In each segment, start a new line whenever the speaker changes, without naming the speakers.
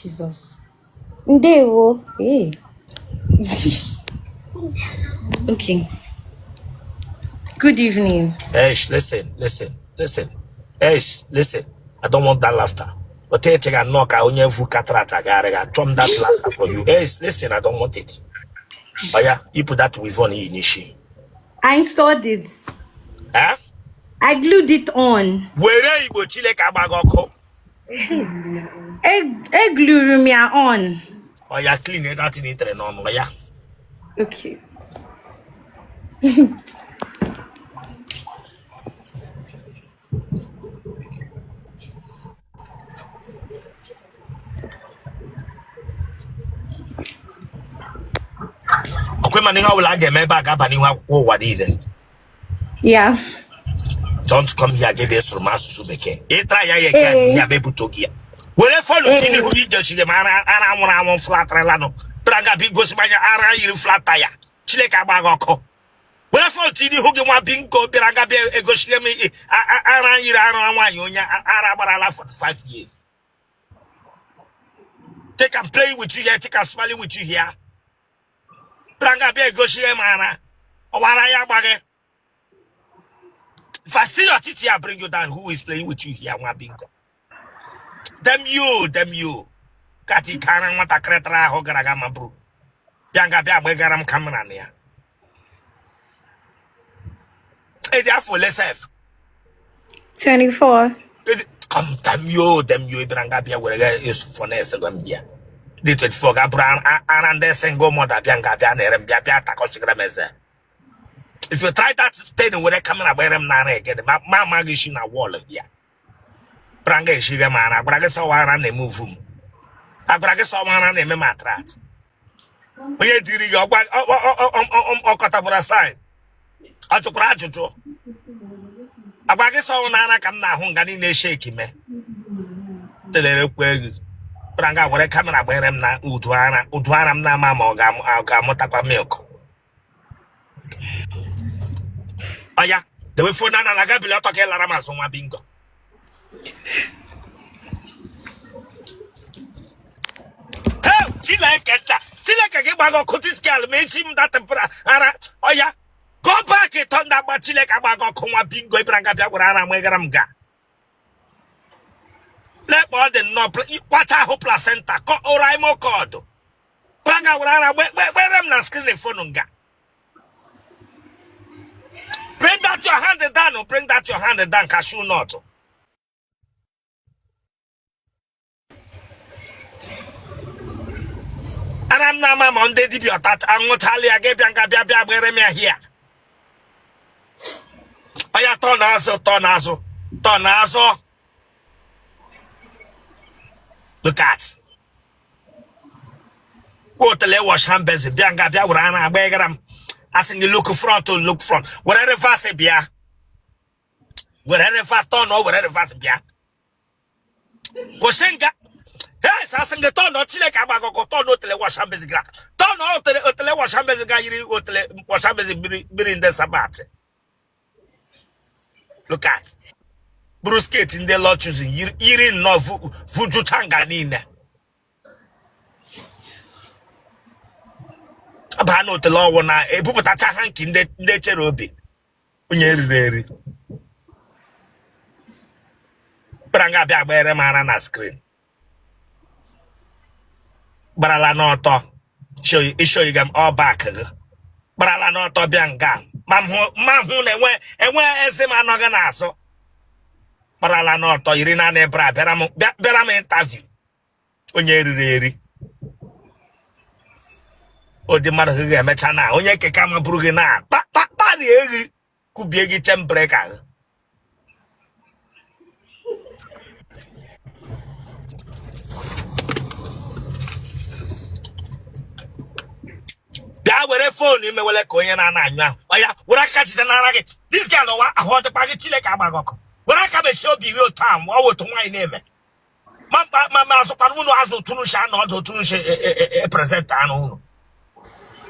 Jesus. Ndewo. Hey. Okay. Good evening.
Eish, listen, listen, listen. Eish, listen. I don't want that laughter. But eche ga nnọọ ka onye vu cataract agagharị ga achọ m that laughter for you. Eish, listen, I don't want it. Oya, yipụ that weave on iyi n'isi.
I installed it.
Eh?
I glued it on.
Were Igbo Chineke agba gị ọkụ.
E gluru m ya on.
Oya, clean that thing i tere n'ọnụ ya.
Okay.
Ọkwa mana ihe ọbụla a ga-eme ebe a ga-aba n'ihu akwụkwọ ụwa niile.
Yeah.
Don't come here gị bịa sụrụ m asụsụ bekee. Ị tara ya ya eke
Ee.
ya bụ ebuto gị ya. Were phone
Ee.
tinye n'ihu gị gosiri m ara ara nwụrụ anwụ flatrịlanụ. Bịara nga bịa gosi m anya ara yiri flat tire. Chineke agba gị ọkụ. Were phone tinye n'ihu gị nwa bingo bịara nga bịa egosiri m ara yiri ara nwaanyị onye ara gbarala 45 years. Think I'm playing with you here, think I'm smiling with you here. Bịara nga bịa egosiri m ara. Ọwara ya agbaghị. If I see your titi, I bring you down. Who is playing with you here, nwa bingo? Damn you, damn you. Kati kara nwatakịrị tara ahụ gara aga ma bụrụ. Bịa nga bịa gbegara m camera na ya. Ị dị afọ ole sef?
24.
Come, damn you, damn you. Bịara nga bịa were ga esu fọnes gwa m bịa. Dị 24 ga bụrụ ara ndị single mother bịa nga bịa na-ere m bịa bịa takọchigara m eze. If you try that thing were camera gbere m n'ara again, ma ma amaghị isi na wall ya. Bịara nga eshighe m ara, agwara gị sọwa ara na-eme uvu m. Agwara gị sọwa ara na-eme m attract. Onye diri gị ọgwa ọkọtabụra sign. Ọ jụkwara ajụjụ. Agwa gị sọwa na ara ka m na-ahụ nga niile shake mee. Telere kwe gị. Bịara nga were camera gbere m na udu ara, udu ara m na-ama ma ọ ga-amụtakwa milk. Ọya, dewe phone na ala gabili ọtọ ka ị lara m azụ nwa bingo. Hey, Chineke nta, Chineke gị gbago ọkụ this girl ma echi m that ara ọya. Go back thunder gba Chineke agbago ọkụ nwa bingo ịbịara nga bịa gwara ara m ịgara m ga. Lekpa ọ dị nnọọ kwacha ahụ placenta kọ ụra ime oke ọdụ. Bịara nga were ara gbere m na screen phone nga. Bring that your hand down, bring that your hand down, cashew nut. Ara m na-ama ma ndị dibịa ọta aṅụchala ya gị bịa nga bịa bịa gbere m ya hia. Ọya tọ n'azụ tọ n'azụ tọ n'azụ. Look at. Otele wash hand basin bịa nga bịa were ara agba ịgara m. Asị gị look front look front. Were reverse bịa. Were reverse tọ nọ were reverse bịa. Kwụsị nga. Yes, asị gị tọ nọ Chineke agbagọkọ tọ nọ otele wash hand basin gara. Tọ nọ otele otele wash hand basin ga yiri otele wash hand basin mmiri ndị sabat. Look at. Buru skirt ndị Lord choosing yiri nnọọ vujucha nga niile. Baa n'otele ọwụ na ebupụtacha ha nke ndị chere obi onye eriri eri bịara nga abịa gbere m ara na screen gbarala n'ọtọ ishoyiga m all back gị gbarala n'ọtọ bịa nga ma m hụ na enwe enwe eze m anọghị n'azụ gbarala n'ọtọ yiri naanị bra bịara m interview onye eriri eri ụdị mmadụ gị ga-emecha na onye keke ama bụrụ gị na kparie gị kubie gị chain breaker gị. Bịa were phone imewele ka onye na-ana anyụ ahụ ọya were aka jide n'ara gị this girl ụwa ahụ ọ dịkwa gị Chineke agba gị ọkụ were aka mechie obi gị otu ahụ ọ wụ otu nwaanyị na-eme ma azụkwara unu azụ tụrụshi anụ ọdụ tụrụshi present anụ unu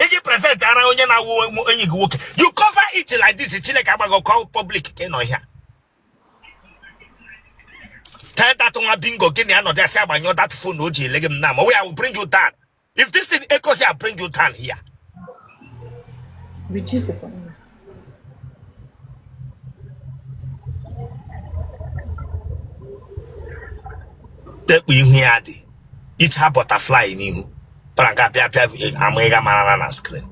iji present ara onye na-awụ enyi gị nwoke you cover it like this Chineke agba gị ọkụ public ka ị nọ ihe. Tell that nwa bingo gị na ya nọdụ asị agbanyụọ that phone o ji ele gị m na ma I will bring you down. If this thing echo here, I bring you down here.
Reduce the volume.
Tekpu ihu ya dị icha butterfly n'ihu bara nga bịa bịa ama ịga mara na screen.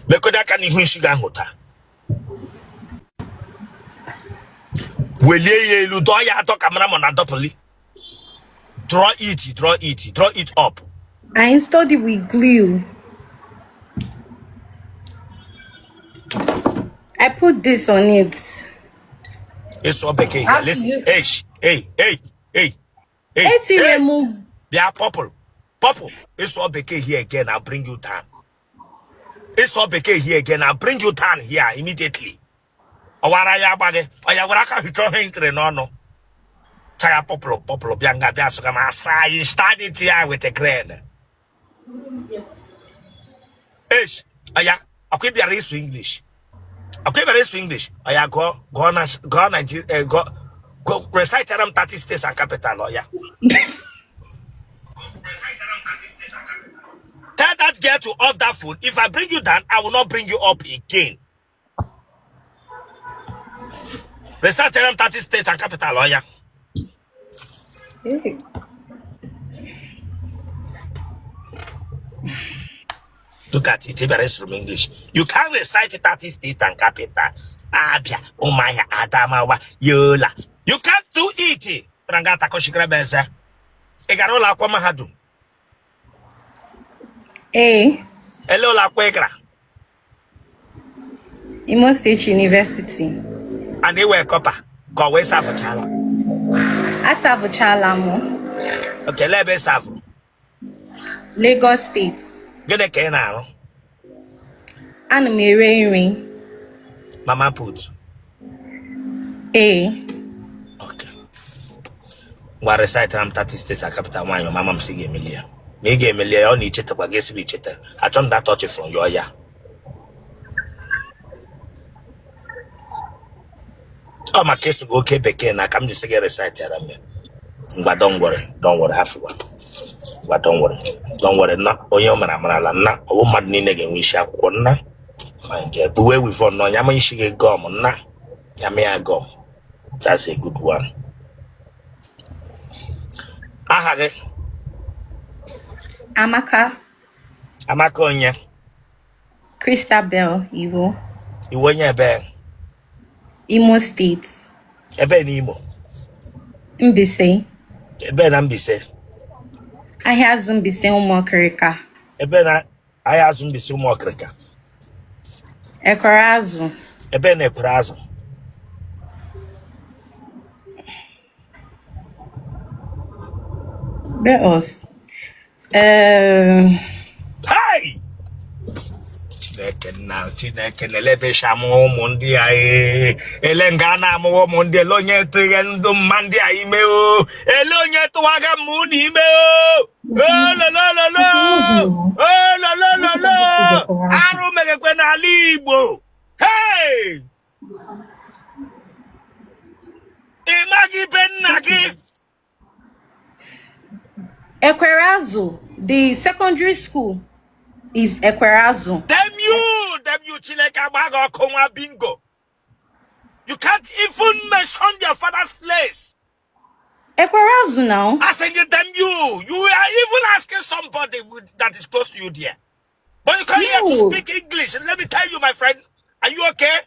Mekọdo aka n'ihu isi gị ahụ taa welie ya elu dọọ ya atọ ka mara ma na dọpụli. Draw it, draw it, draw it up.
I installed it with glue. I put this on it.
Ịsụọ bekee here. Listen. Hey, hey, hey, hey, hey,
Etire
hey.
m.
Bịa purple, purple. Ịsụọ bekee here again, I'll bring you down. Ịsụọ bekee here again, I'll bring you down here immediately. Ọwara ya agba gị ọ ya were aka hụcha ihe nkiri n'ọnụ chagha purple purple bịa nga bịa sụga ma asa you start it here with a crane. Eish, ọya ọkwa ị bịara ịsụ English, ọkwa ị bịara ịsụ English, ọya gụọ gụọ na gụọ Nigeria, gụọ gụọ recite m 30 states and capital. Ọya tell that girl to off that phone. If I bring you down, I will not bring you up again. Recite m 30 states and capital. Ọya.
Hey.
Look at it, ị bịara ịsụrụ m English. You can't recite 30 states and capital. Abia, Umuahia, Adamawa, Yola. You can't do it. Bara nga atakọchikere m eze. Ị gara ụlọ akwụkwọ mahadum?
A.
Ele ụlọ akwụkwọ ị gara?
Imo State University.
And ị wee corper ka ọ wee servechala?
Aservechala m.
Okay, lee ebe ị serve.
Lagos State.
Gịnị ka ị na-arụ?
Ana m ere nri.
Mama put.
A.
Okay. Ngwa recite m 30 states and capital nwanyị mama m si ga-emeli ya. Ma ị ga-emeli ya ọ na ichetakwa gị esiri icheta. Achọ m that touch from your ya. Ọ maka ịsụ gị oke bekee na ka m ji sị gị recite ara m ya. Ngwa don't worry, don't worry, hafụwa. Ngwa don't worry, don't worry nna onye ọ mara amarala nna ọ bụ mmadụ niile ga-enwe isi akwụkwọ nna. Fine girl, buwe weave-on nọ ya ma isi gị gum nna ya ma ya gum. That's a good one. Aha gị?
Amaka.
Amaka onye?
Christabel Iwo.
Iwe onye ebe?
Imo State.
Ebe n'Imo?
Mbaise.
Ebe na Mbaise?
Ahịa azụ Mbaise Ụmụọkịrịka.
Ebe na ahịa azụ Mbaise Ụmụọkịrịka?
Ekwere azụ.
Ebe na ekwere azụ?
Be us.
Hey! Chineke nna Chineke na-elebe amụ ụmụ ndị a ee. Ele nga a na-amụ ụmụ ndị ele onye tụghe ndụ mma ndị a ime o ele onye tụwaga mma unu ime o ololololo ololololo arụ megekwe n'ala Igbo. Hey! Ị maghị ibe nna gị?
Ekwerazu. The secondary school is Ekwerazu.
Damn you! Damn you, Chineke agba gị ọkụ nwa bingo. You can't even mention your father's place.
Ekwerazu now.
I said, damn you. You are even asking somebody that is close to you there. But you come here to speak English. Let me tell you, my friend, are you okay?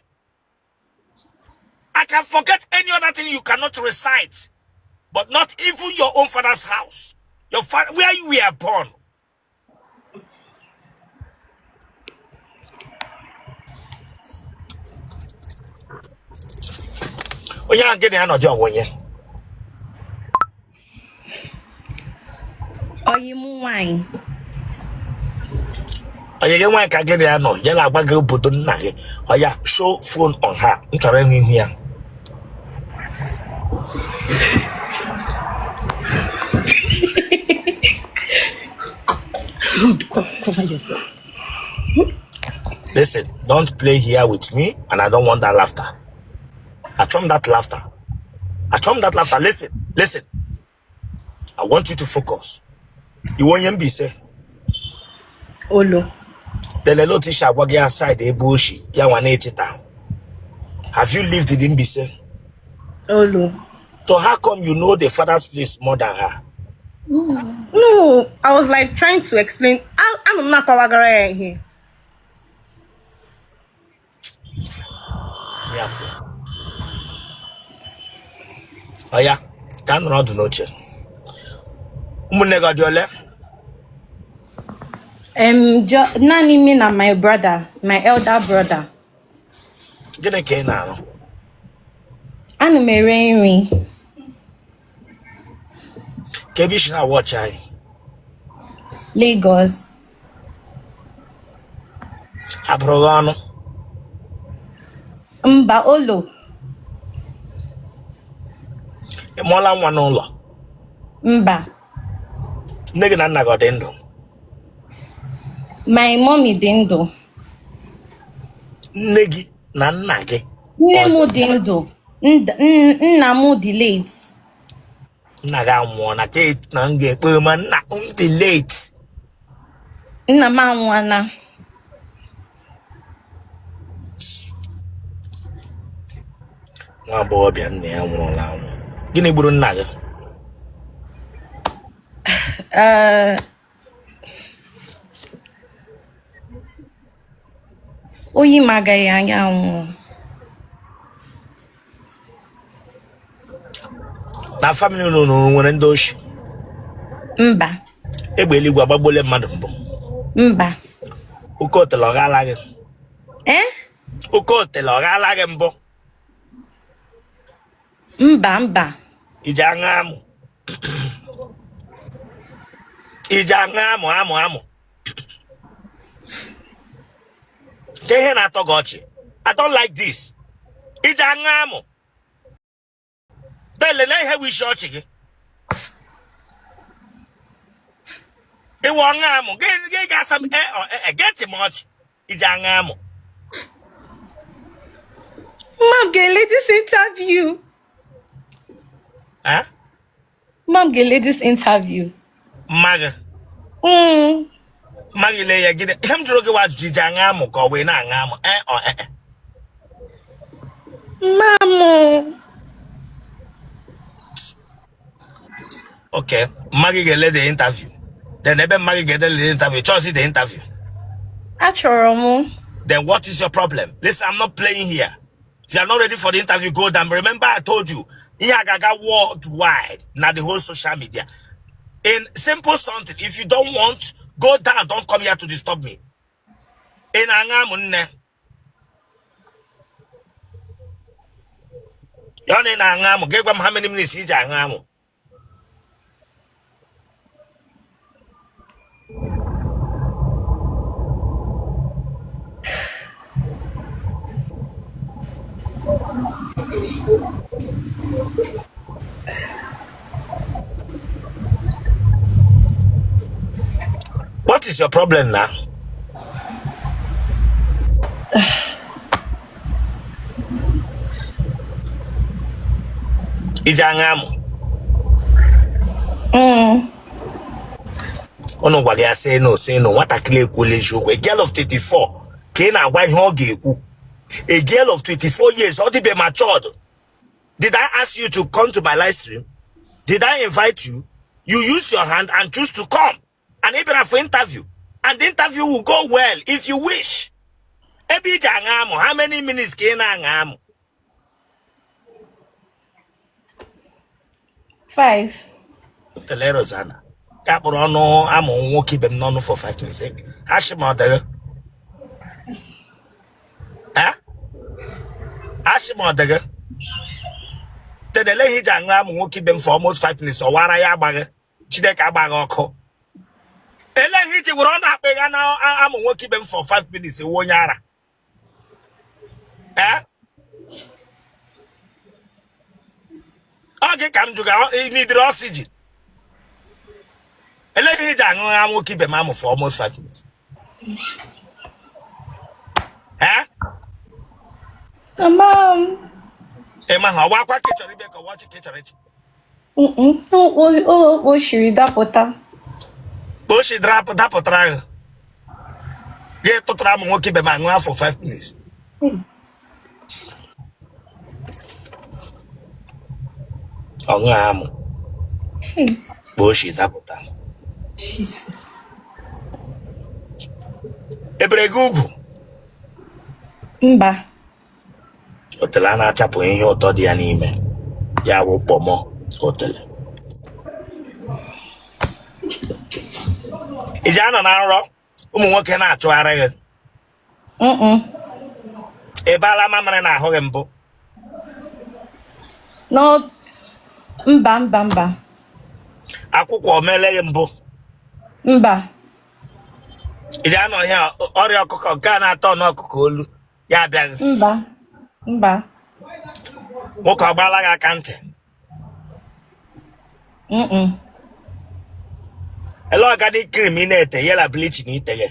I can forget any other thing you cannot recite, but not even your own father's house. Your father, where you were born. Onye ahụ gịnị anọdụ ọnwa onye?
Oyi m nwanyị.
Onye gị nwaanyị ka gịnị ya nọ ya na-agba gị obodo nna gị. Oya show phone on her. M chọrọ ịhụ ihu ya.
Cover yourself.
Listen, don't play here with me, and I don't want that laughter. Achọm that laughter. Achọm that laughter. Listen, listen. I want you to focus. Ị wụ onye Mbaise.
Olo.
Delele otu i si agwa gị aside ebe o shi ya nwa na-echeta. Have you lived in Mbaise?
Olo.
So how come you know the father's place more than her?
No, I was like trying to explain. Anọ m na-akọwagara ya ihe.
Ya fụ. Oya, gaa nọrọ ọdụ n'oche. Ụmụnne gị ọ dị ole?
Naanị me na my brother, my elder brother.
Gịnị ka ị na-arụ?
Ana m ere nri.
Kee ebe i si na-awatch anyị?
Lagos.
A bụrụ gị ọnụ?
Mba, Olo.
Ị mụọla nwa n'ụlọ?
Mba.
Nne gị na nna gị ọ dị ndụ?
My mommy dị ndụ.
Nne gị na nna gị?
Nne m dị ndụ. Nna m dị late.
Nna gị anwụọ na ka na m ga-ekpe ma nna m dị late.
Nna m anwụọla.
Nwa agbọghọbịa nna ya nwụrụla anwụ. Gịnị gburu nna gị?
Oyi m agaghị anya anwụ.
Na family unu nwere ndị oshi?
Mba.
Egbe eluigwe agbagbuole mmadụ mbụ?
Mba.
Oke otele ọ ghala gị?
Eh?
Oke otele ọ ghala gị mbụ?
Mba, mba.
I ji aṅụ amụ? I ji aṅụ amụ amụ amụ? Kee ihe na-atọ gị ọchị? I don't like this. I ji aṅụ amụ? Delele ihe bụ isi ọchị gị. Ị wụ ọṅụ amụ gị ga-asa m ege m ọchị. I ji aṅụ amụ?
Mma m ga-ele this interview.
Eh?
Mma m ga-ele this interview.
Mma gị? Mma gị lee ya gịnị? Ihe m jụrụ gị wụ ajụjụ, i ji aṅụ amụ ka ọ wee na-aṅụ amụ? Ee ọ ee?
Mma m.
Okay, mma gị ga-ele the interview. Then ebe mma gị ga-ele the interview, chọọsị the interview.
Achọrọ m.
Then what is your problem? Listen, I'm not playing here. If you are not ready for the interview, go down. Remember, I told you, ihe a ga-aga worldwide, na the whole social media. In simple something, if you don't want, go down. Don't come here to disturb me. Ị na-aṅụ amụ nne? Ya na ị na-aṅụ amụ, gị gwa m how many minutes i ji aṅụ amụ. What is your problem now? I ji aṅụ amụ? Ụnụ gwara ya say no, say no. Nwatakịrị ekwuola eziokwu. A girl of 24 ka ị na-agwa ihe ọ ga-ekwu. A girl of 24 years ọ dịbe matured. Did I ask you to come to my live stream? Did I invite you? You used your hand and choose to come. And ị bịara for interview. And the interview will go well if you wish. Ebe i ji aṅụ amụ, how many minutes ka ị na-aṅụ amụ?
5.
Tele Rosanna. Ka kpụrụ ọnụ amụ nwoke ibe m n'ọnụ for 5 minutes. Ashị ma ọ dịghị. Eh? Ashị ma ọ dịghị. Tedele ihe i ji aṅụ amụ nwoke ibe m for almost 5 minutes ọ wara ya agbaghị. Chineke agbaghị ọkụ. Ele ihe i ji were ọnụ akpị ga na amụ nwoke ibe m for 5 minutes ị wụ onye ara. Eh? Ọ gị ka m jụga n'idiri oxygen. Ele ihe i ji aṅụ amụ nwoke ibe m amụ for almost 5 minutes.
Ama m.
Ị ma ha ọwa akwa ka ị chọrọ ibe ka ọwa ọchị ka ị chọrọ ịchị?
Mm-mm. O shiri dapụta.
Ka o si dapụtara gị, gị tụtara ụmụ nwoke ibe m aṅụ afọ 5 minutes. Ọṅụ amụ.
Hey.
Ka o si dapụta.
Jesus.
Ebere gị ugwu?
Mba.
Otele a na-achapụ ihe ụtọ dị ya n'ime ya wụ kpọmọ otele. Ị ji anọ na nrọ ụmụ nwoke na-achụgharị gị?
Mm-mm.
Ị baala mamịrị n'ahụ gị mbụ?
No. Mba, mba, mba.
Akwụkwọ o meele gị mbụ?
Mba.
Ị ji anọ ihe ọrịa ọkụkọ nke a na-atọ n'ọkụkọ olu ya abịaghị?
Mba. Mba.
Nwoke ọ gbaala gị aka ntị?
Mm-mm.
Ele organic cream ị na-ete yela bleach na ite gị?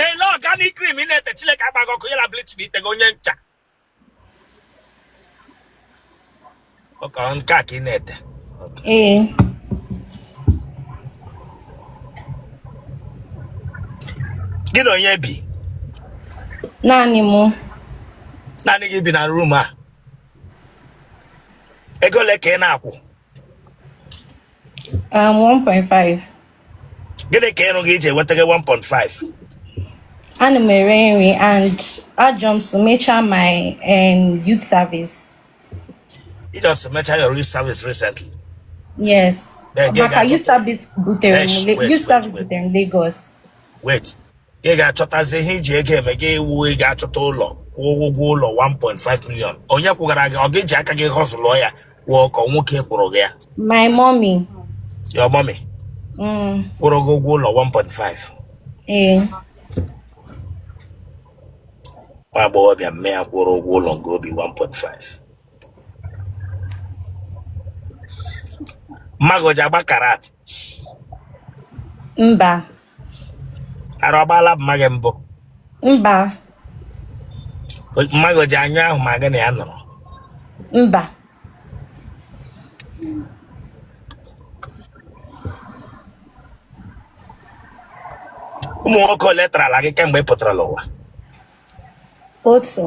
Ele organic cream ị na-ete Chineke agbaghị ọkụ yela bleach na ite gị onye ncha. Ọka nke a ka ị na-ete.
Ee.
Gị na onye bi?
Naanị mụ.
Naanị gị bi na room a? Ego ole ka ị na-akwụ?
1.5.
Gịnị ka ịrụ gị iji enweta gị 1.5?
Ana m ere nri and ajọ m so mechaa my youth service.
You just mechaa your youth service recently?
Yes.
Then gị
Maka
ga-achọta
youth service butere m
Eish, wait,
youth
wait,
service
wait.
butere m Lagos.
Wait. Ị ga-achọtazi ihe iji ego eme gị ewu ị ga-achọta ụlọ kwụọ ụgwọ ụlọ 1.5 million. Onye kwụgara gị? Ọ gị ji aka gị hustle ya kwụọ ka nwoke kwụrụ gị ya?
My mommy.
Your mommy kwụrụ gị ụgwọ ụlọ 1.5?
Ee.
Nwa agbọghọbịa mme ya kwụrụ ụgwọ ụlọ nke obi 1.5. Mma gị o ji agba karat?
Mba.
Ara ọ gbaala mma gị mbụ?
Mba.
Mma gị o ji anya ahụ ma gị na ya nọrọ?
Mba.
Ụmụ nwoke ole tarala gị kemgbe ị pụtara n'ụwa?
Otu.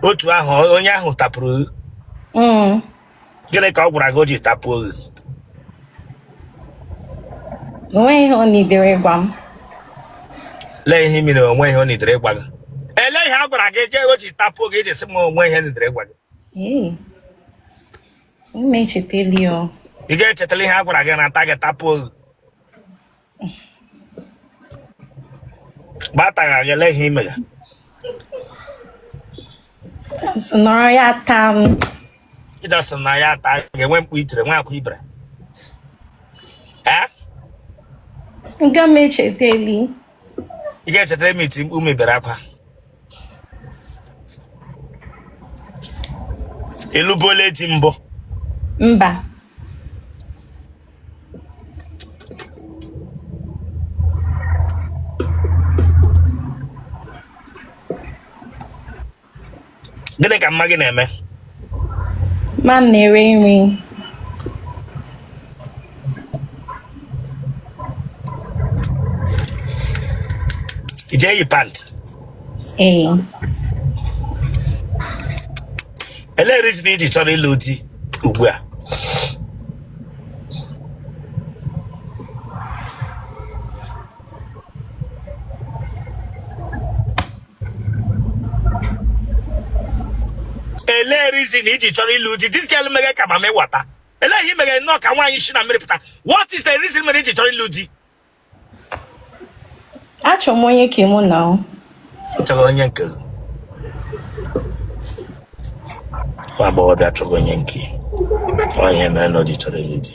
Otu ahụ onye ahụ tapụrụ gị? Gịnị ka ọ gwara gị o ji tapuo gị?
Onweghị ihe ọ nidere gwa m.
Lee ihe mere onwe ihe ọ nidere ịgwa gị. Ele ihe a gwara gị jee o ji tapuo gị iji sị m onwe ihe nidere ịgwa gị?
Ee. M echetali o.
Ị ga-echetala ihe a gwara gị na ata gị tapuo gị? Gbataghị gị, lee ihe i mere.
M sị nọrọ ya taa m.
Ịdọsị na ya ata ga-enwe mkpu itire nwa akwa ibere. Ee?
Nga m echetali.
Ị ga-echetara m iti mkpu mebere akwa. Ị lụbuola di mbụ?
Mba.
Gịnị ka mma gị na-eme?
Mma m na-ere nri.
Ị je eyi pant?
Ee.
Elee reason iji chọrọ ịlụ di ugbu a? Elee reason iji chọrọ ịlụ di? This girl meghe ka mama ịwata. Elee ihe meghe nnọọ ka nwaanyị si na mmiri pụta? What is the reason mere iji chọrọ ịlụ di?
Achọrọ m onye ke mụ na.
Chọrọ onye nke gị. Nwa agbọghọbịa chọrọ onye nke ọ ihe mere na o ji chọrọ ịlụ di.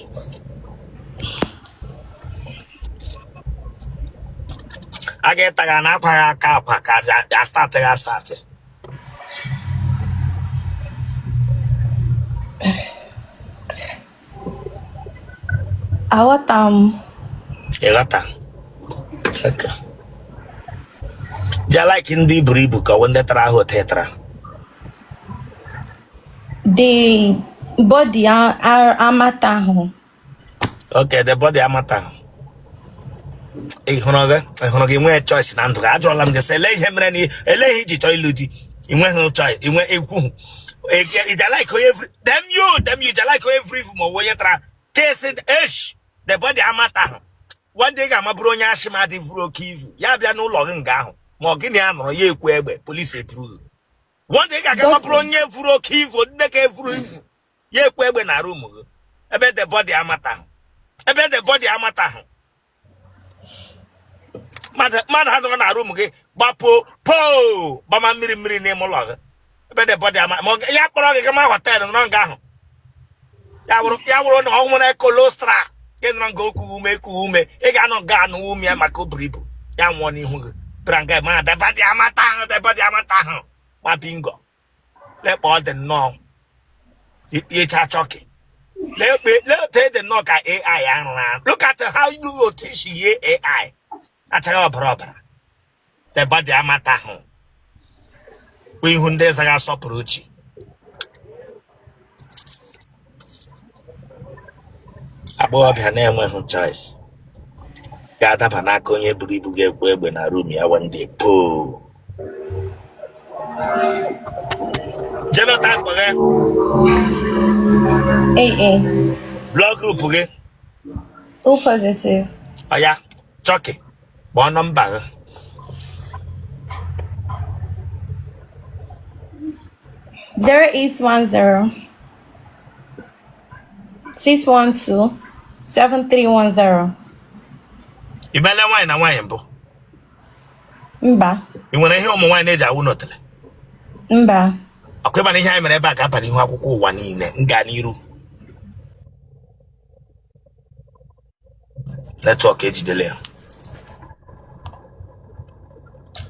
A ga-ịta gị na akwa gị aka akwa ka a start gị a start.
Aghọta m.
Ịghọta? Okay. Ji like ndị buru ibu ka ọ bụ ndị tara ahụ otu ị tara?
The body amata ahụ.
Okay, the body amata. Ị hụrụ gị, ị hụrụ gị nwee choice na ndụ gị. Ajụọla m gị sị, elee ihe mere na elee ihe iji chọrọ ịlụ di? Ị nweghị choice, ị nwe ikwu. Ị ga like onye damn you, damn you, like onye vuru ivu ma ọ bụ onye tara kesi esh the body amata ahụ. One day ị ga-amaburu onye ashị ma dị vuru oke ivu ya bịa n'ụlọ gị nga ahụ ma ọ gịnị ya nọrọ ya ekwu egbe polisi eburu gị. One day ị ga-aga maburu onye vuru oke ivu nne ka evuru ivu ya ekwu egbe na room gị ebe the body amata ahụ ebe the body amata ahụ mmadụ adọrọ na room gị gbapụ poo gbama mmiri mmiri n'ime ụlọ gị ebe the body ama ma ya kpọrọ gị gama hotel nọrọ nga ahụ ya wụrụ na ọ nwere kolostra gị nọrọ nga oku ume eku ume ị ga-anọ nga anụ ume ya maka o buru ibu ya nwụọ n'ihu gị bịara nga ma the body amata ahụ the body amata ahụ ma bingo lekpa ọ dị nnọọ yecha chọkị lekpe otu dị nnọọ ka AI arụrụ arụ. Look at how you otu isi yie AI achaghị ọbara ọbara the body amata ahụ bụ ihu ndị zaghị asọpụrụ chi. Agbọghọbịa na-enweghị choice ga-adaba n'aka onye buru ibu ga-ekwu egbe na room ya one day poo. Genotype gị?
AA.
Blood group gị?
O positive.
Ọya chọkị kpọọ nọmba gị.
0810 612 7310.
I meela nwaanyị na nwaanyị mbụ?
Mba.
Ị nwere ihe ụmụ nwaanyị na-eji awụ n'otele?
Mba.
Ọkwa ịma na ihe anyị mere ebe a ga-aba n'ihu akwụkwọ ụwa niile m gaa n'iru. Network ejidela ya.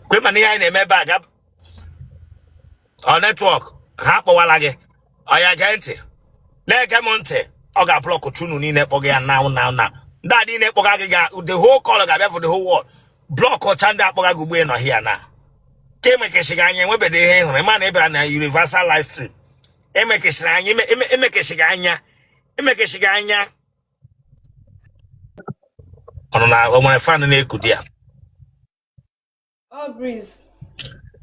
Ọkwa ịma na ihe anyị na-eme ebe a ga ọ network ha akpọwala gị. Ọya gee ntị, na-ege m ntị, ọ ga-ablock chunu niile kpọga ya now now now. Ndị a niile kpọga gị ga the whole call ga-abịa for the whole world. Block ọcha ndị akpọga gị ugbu ị nọ here na ka emekesịghị anya enwebeghị ihe ị hụrụ. Ịma na ị bịara na universal live stream emekesịrị anya emekesịghị anya emekesịghị anya ọnụ na o nwere fan na-eku di ya.
Oh, breeze.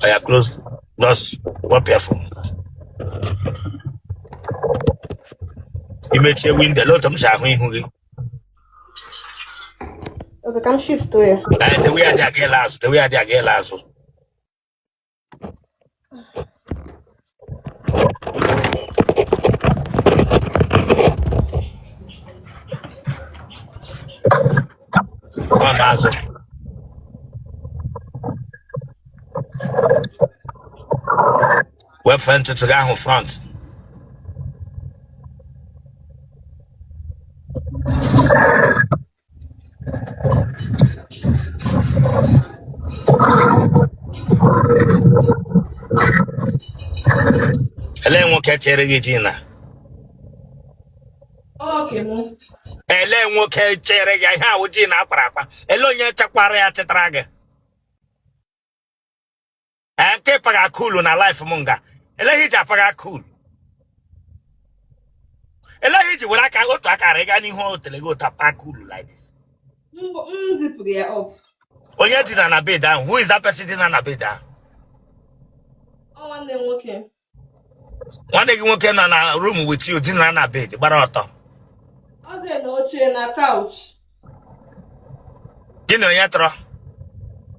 Oya close, just wepụ ya phone. I mechie window lee otu m si ahụ ihu gị.
Okay, ka m shift ya.
Ee, dewe ya dị aga ele azụ, dewe ya dị aga ele azụ. Ọ na-azụ. Wepụ ntutu gị ahụ front. Elee nwoke chere gị ji na? Elee nwoke chere gị ihe awụ ji na akpara akpa? Elee onye chekwara ya chetara gị? Ee, nke paga cool na life m nga. Elee ihe iji apaga cool? Elee ihe iji were aka otu aka rịga n'ihu otele gị otu apa cool like this?
M zipụrụ ya up.
Onye dina na bed ahụ? Who is that person dina na bed ahụ?
Ọ nwanne m nwoke.
Nwanne gị nwoke nọ na room with you dina na bed gbara ọtọ?
Ọ dị na oche na couch.
Gị na onye tọrọ?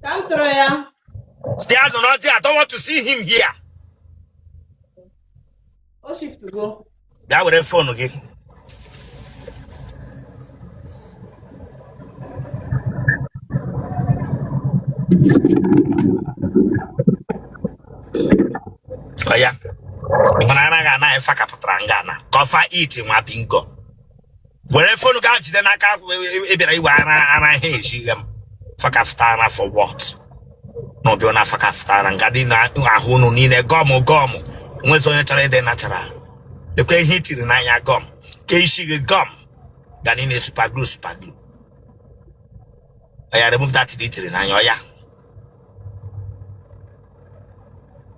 Ka m tọrọ ya.
Stay out nọrọ there. I don't want to see him here.
O shift go.
Bịa were phone gị. Ọya mana anaghị anaghị fakapụtara nga na cover it nwa bingo. Were phone gị jide n'aka ị bịara iwe ara ara ihe ejighị m fakafụta ara for what? Na ọbịa na fakafụta ara nga dị na ahụ unu niile gum gum nwezi onye chọrọ ịdị natural. Lekwa ihe i tiri n'anya gum ka isi gị gum ga niile super glue super glue. Ọya remove that i tiri n'anya ọya.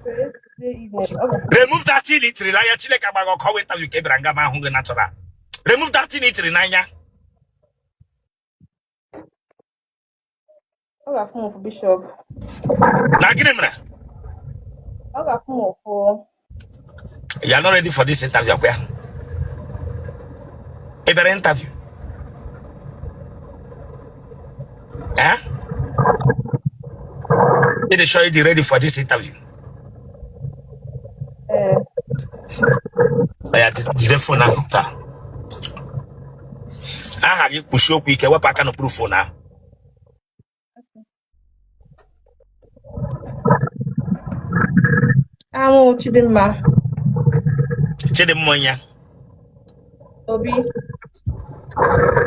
Yesterday evening. Ọ ga-
Remove that thing i tiri n'anya. Chineke agbaghị ọkụ interview ka ị bịara nga ma ahụ gị natural. Remove that thing i tiri n'anya.
Ọ ga-afụ m ụfụ, Bishop.
Na gịnị mere?
Ọ ga-afụ m ụfụ.
You are not ready for this interview, akwa ya? Ị bịara interview? Eh? Ị dị sure you dị ready for this interview?
Ee.
Ya jide phone ahụ taa. Aha gị, kwuchie okwu ike, wepụ aka n'okpuru phone ahụ.
Aha m Chidimma.
Chidimma onye?
Obi.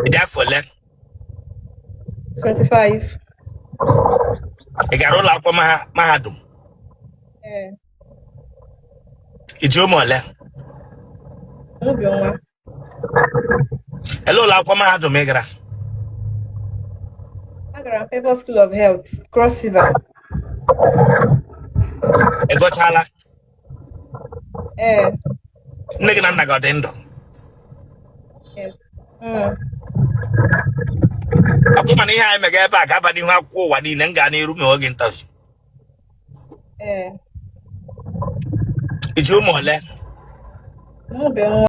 Ị dị afọ ole?
25.
Ị gara ụlọ akwụkwọ mahadum?
Ee.
Ị ji ụmụ ole?
Amụbe nwa.
Ele ụlọ akwụkwọ mahadum ị gara?
Agara m Favour School of Health, Cross River.
Ị gụchala?
Ee.
Nne gị na nna gị ọ dị ndụ?
Yes.
Akwụ mana ihe anyị mega ebe a ga-aba n'ihu akwụkwọ ụwa niile. M gaa n'iru ma oge interview.
Ee.
Ị ji ụmụ ole?
Amụbe nwa.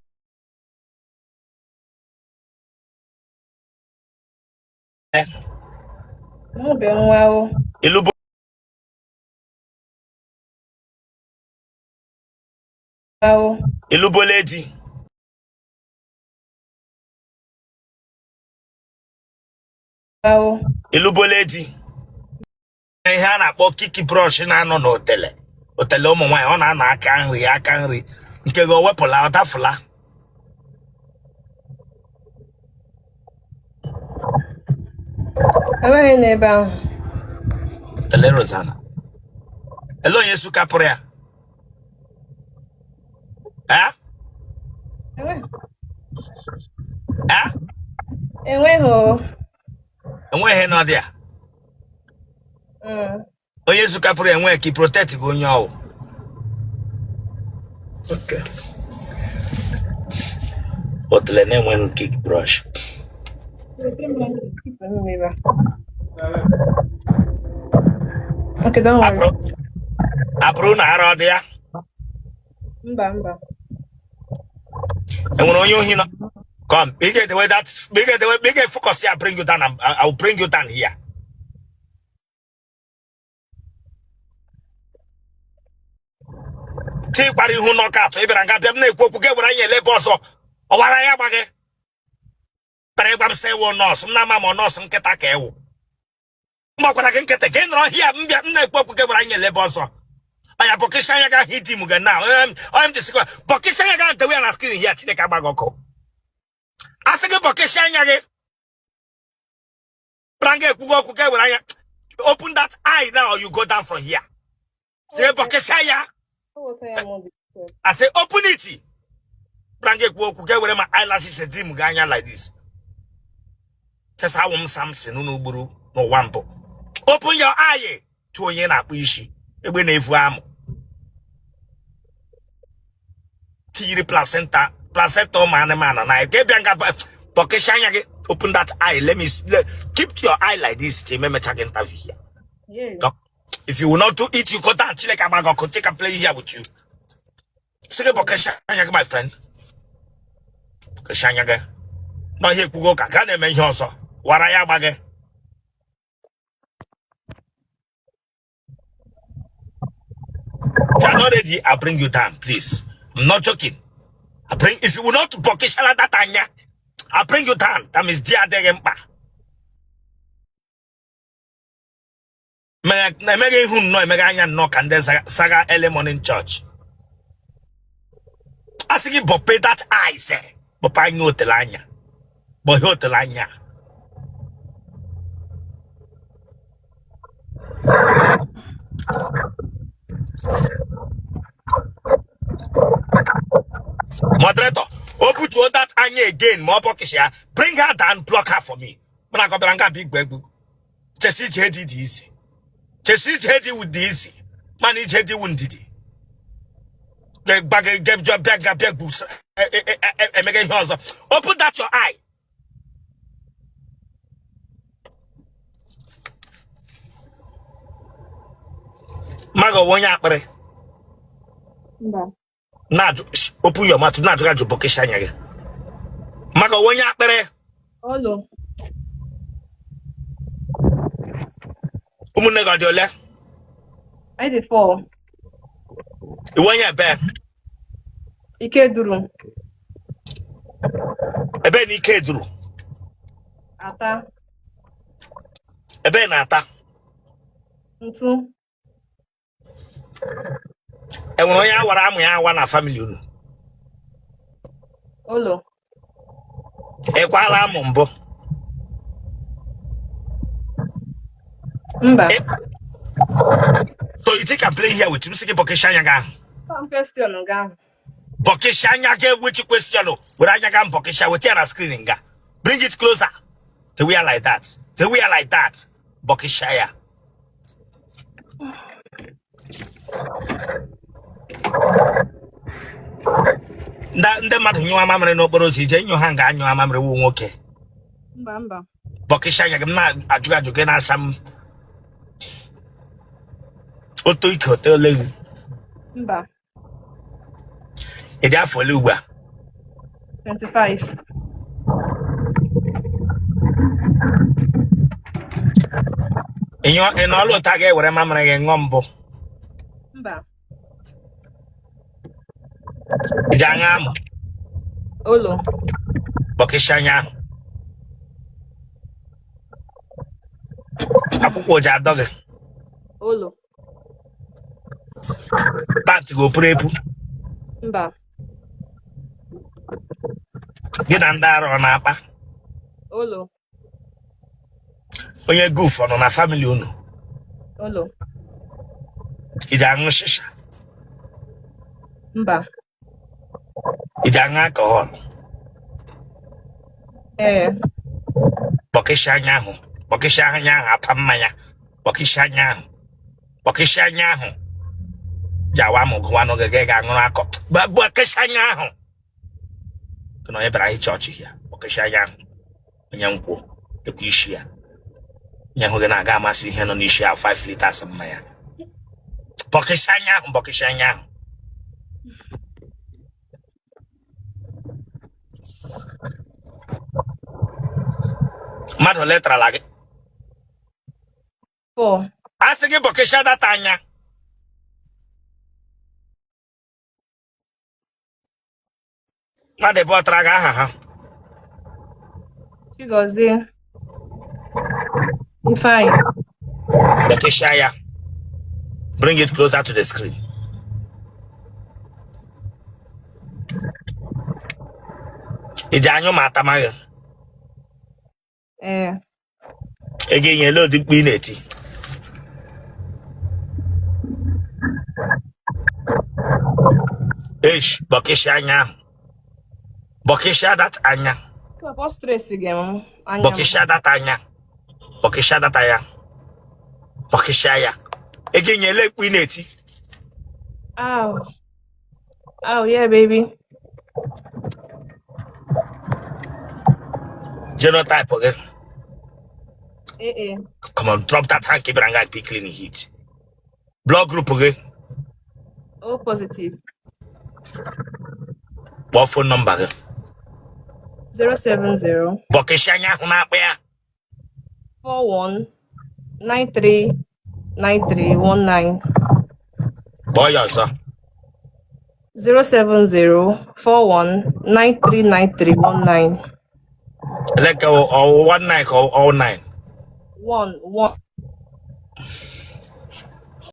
Amụbe nwa o.
Ịlụbo?
O.
Ịlụbola di?
O.
Ịlụbola di? Ihe a na-akpọ kick brush na-anọ n'otele otele ụmụ nwaanyị, ọ na-anọ aka nri aka nri nke gị, o wepụla, ọ dafụla?
Enweghị n'ebe ahụ.
Tele Rosanna, ele onye sukapụrụ ya? Eh?
Enweghị.
Eh?
Enweghị o.
Enweghị n'ọdị ya? Onye sukapụrụ ya enweghị ka i protect gị onye ọwụ. Okay. Otele na-enweghị kick brush.
Okay, don't worry.
Abụrụ abụrụ na ara ọ dị ya?
Mba, mba.
Enwere onye ohi nọ? Come, ị ga-edewe that, ị ga-edewe, ị ga-efocus ya. Bring you down, I will bring you down here. Ti kpara ihu knockout. Ị bịara nga bịa m na-ekwu okwu, gị were anya elebe ọzọ. Ọwara ya gba gị bịara ịgwa m sị ịwụ nọọsụ. M na-ama ma ọ nọọsụ nkịta ka ịwụ. M gbakwara gị nkịtị ka ị nọrọ hia. M bịa, m na-ekwu okwu, gị were anya elebe ọzọ. Anya bọkịsị anya gị ahụ ịdị m ga na onye m jisikwa bọkịsị anya gị ahụ dewe ya na screen hia. Chineke agba gị ọkụ. Asị gị bọkịsị anya gị. Bịara nga ekwugo okwu, gị were anya. Open that eye now or you go down from here. Sị bọkịsị anya. I say open it. Bịara nga ekwu okwu, gị were ma eyelashes dị m gị anya like this. Chesa awụ m Samson unu gburu n'ụwa mbụ. Open your eye. Tụ onye na-akpụ isi egbe na-evu amụ tinyere placenta placenta ụmụ anụmanụ na eke bịa nga bọkịsị anya gị. Open that eye. Let me keep your eye like this till emecha gị interview here. If you will not do it, you go down. Chineke agba gị ọkụ. Take and play here with you. Sị gị bọkịsị anya gị, my friend. Bọkịsị anya gị na ihe ekwugo ka ga na-eme ihe ọzọ wara ya agba gị. If you are not ready, I'll bring you down, please. I'm not joking. I bring if you will not bọkịshala that anya, I'll bring you down. That means di adịghị mkpa. Emeghe ihu nnọọ, emeghe anya nnọọ ka ndị saga early morning church. A sị gị bọpe that eye, sị bọpe anya otele anya, bọhe otele anya. Moderator, open to that anya again ma ọ bọkịsị ya. Bring her down, block her for me. Mana ka ọ bịara nga bụ igwe egwu. Chesi ije dị dị izi. Chesi ije dị wụ dị izi. Mana ije dị wụ ndidi. Gba bịa ga bịa gbu emega ihe ọzọ. Open that your eye. Mma gị ọ wụ onye akpịrị?
Mba.
Na-ajụ, open your mouth, na-ajụ ajụ, bọkịsị anya gị. Mma gị ọ wụ onye akpịrị?
Olo.
Ụmụnne gị ọ dị ole?
Anyị dị four.
Ị wụ onye ebe?
Ikeduru.
Ebe na Ikeduru?
Ata.
Ebe na Ata?
Ntu.
Enwere onye awara amụ ya awa na family unu?
Olo.
Ị kwala amụ mbụ?
Mba.
So you think I'm playing here with you? M sị gị bọkịsị anya gị ahụ.
Question gị ahụ.
Bọkịsị anya gị. Which question? Were anya gị bọkịsị, weta ya na screen nga. Bring it closer. The way like that. The way like that. Bọkịsị ya. Ndị mmadụ nyụwa mamịrị n'okporo ụzọ, ije nyụ ha nga anyụ mamịrị wụ nwoke?
Mba, mba.
Bọkịsị anya gị. M na-ajụ ajụ, gị na-asa m otu ike ote ole gị?
Mba.
Ị dị afọ ole ugbu a?
25.
Ị nọọla otu a ga-ewere mamịrị gị ṅụọ mbụ?
Mba.
Ị ji aṅụ amụ?
Olo.
Bọkịsị anya ahụ. Akwụkwọ ji adọ gị?
Olo.
Pant gị o puru epu?
Mba.
Gị na ndị ara ọ na-akpa?
Olo.
Onye goof ọ nọ na family unu?
Olo.
Ị ji aṅụ shisha?
Mba.
Ị ji aṅụ alcohol?
Ee.
Bọkịsị anya ahụ, bọkịsị anya ahụ, apa mmanya. Bọkịsị anya ahụ, bọkịsị anya ahụ. Ji awa m gụwanụ gị, gị ga-aṅụrụ akọ. Bọkịsị anya ahụ. Gị na onye bịara anyị chọọchị ya, bọkịsị anya ahụ. Onye nkwụ lekwa isi ya. Nye hụ gị na-aga amasị ihe nọ n'isi ahụ, 5 liters mmanya. Bọkịsị anya ahụ, bọkịsị anya ahụ. Mmadụ ole tarala gị?
Four.
A sị gị bọkịsịa that anya. Mmadụ ebe ọ tara gị, aha ha?
Chigozie. Ifeanyị.
Bọkịsịa ya. Bring it closer to the screen. Ị ji anyụ ma atamaghị?
Ee.
Ego enyela ụdị mkpu ị na-eti? Esh, bọkịsịa anya ahụ, bọkịsịa that anya.
Papa, stress gị m anya m.
Bọkịsịa that anya, bọkịsịa that anya, bọkịsịa ya. Ego enyela mkpu ị na-eti?
Ow. Oh yeah, baby.
Genotype gị?
AA.
Come on, drop that hand. Bịara nga be clean hit. Blood group gị?
O positive.
Kpọọ phone number gị.
070
Bọkịsịa anya ahụ na-akpa ya.
41 93 93 19.
Kpọọ ya ọzọ.
070 41 93 93 19.
Eleke ọwụ 19 ka ọ 9?
1 1.